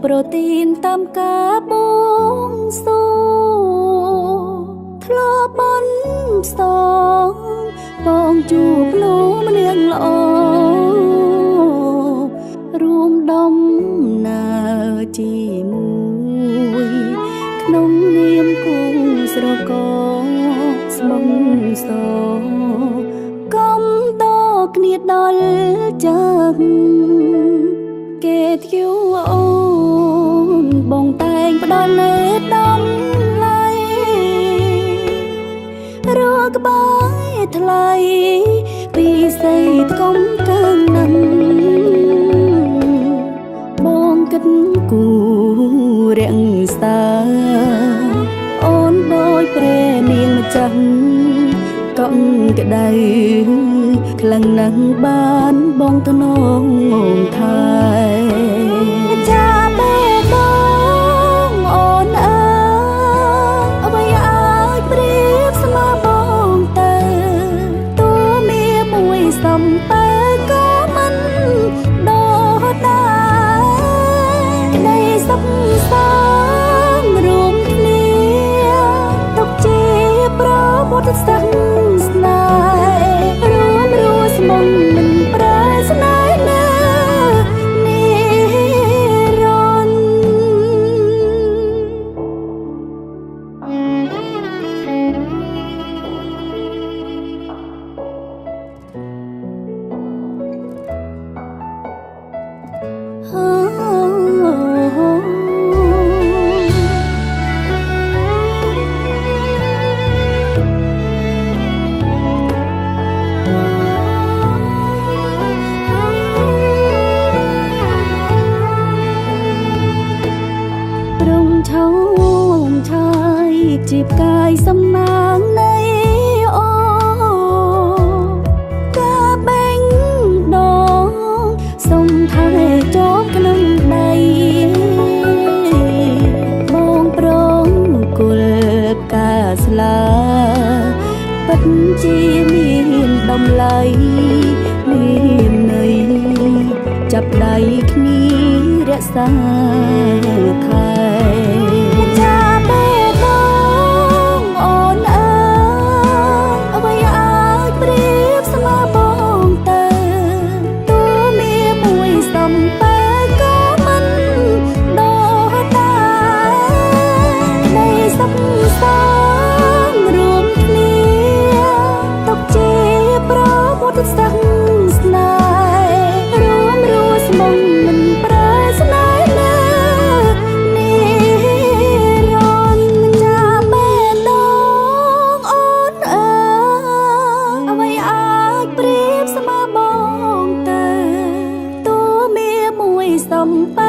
ប្រទានតាមការបួងសួងធ្លាប់បន់ផ្សងបងជួបភ្លូម្នាងល្អរួមដំណើរជាមួយក្នុងនាមគូស្រករស្មងសកុំតគ្នាដល់ចាស់គេធ្យូអូនបងតែងផ្ដល់លើដំឡៃរកក្បែរថ្លៃពីសីថ្កុំកើងណាំបងគិតគូរក្សាអូនដោយព្រះនាងម្ចាស់កក់ក្ដៅខ្លាំងណាស់បានបងថ្នងថែចាបេដងអូនអើយអ្វីអាចប្រៀបស្មើបងទៅតួមាមួយសំពើក៏មិនដោដែរក្តីសុខសាន្តរួមគ្នាទុកជាប្រពុទ្ធសាសនារួមរស់ស្មងមិនប្រែស្នេហ៍ណានិរន្តរ៍ រងឆោមឆាយជីបកាយសំណាងនៃអូកាបែងដងសុំថែជាប់ក្នុងដៃបងប្រងគុលផ្កាស្លាពិតជាមានតម្លៃមានន័យចាប់ដៃគ្នារក្សាថែចាបេដងអូនអើយអ្វីអាចប្រៀបស្មើបងទៅតួមាមួយសំពើក៏មិនដោដែរក្តីសុខសាន្តរួមគ្នាទុកជាប្រពុទ្ធសាសនារួមរស់ស្មងមិនប្រែស្នេហ៍ណានិរន្តរ៍ចាបេដងអូនអើយអ្វីអាចប្រៀបស្មើបងទៅតួមាមួយសំពើ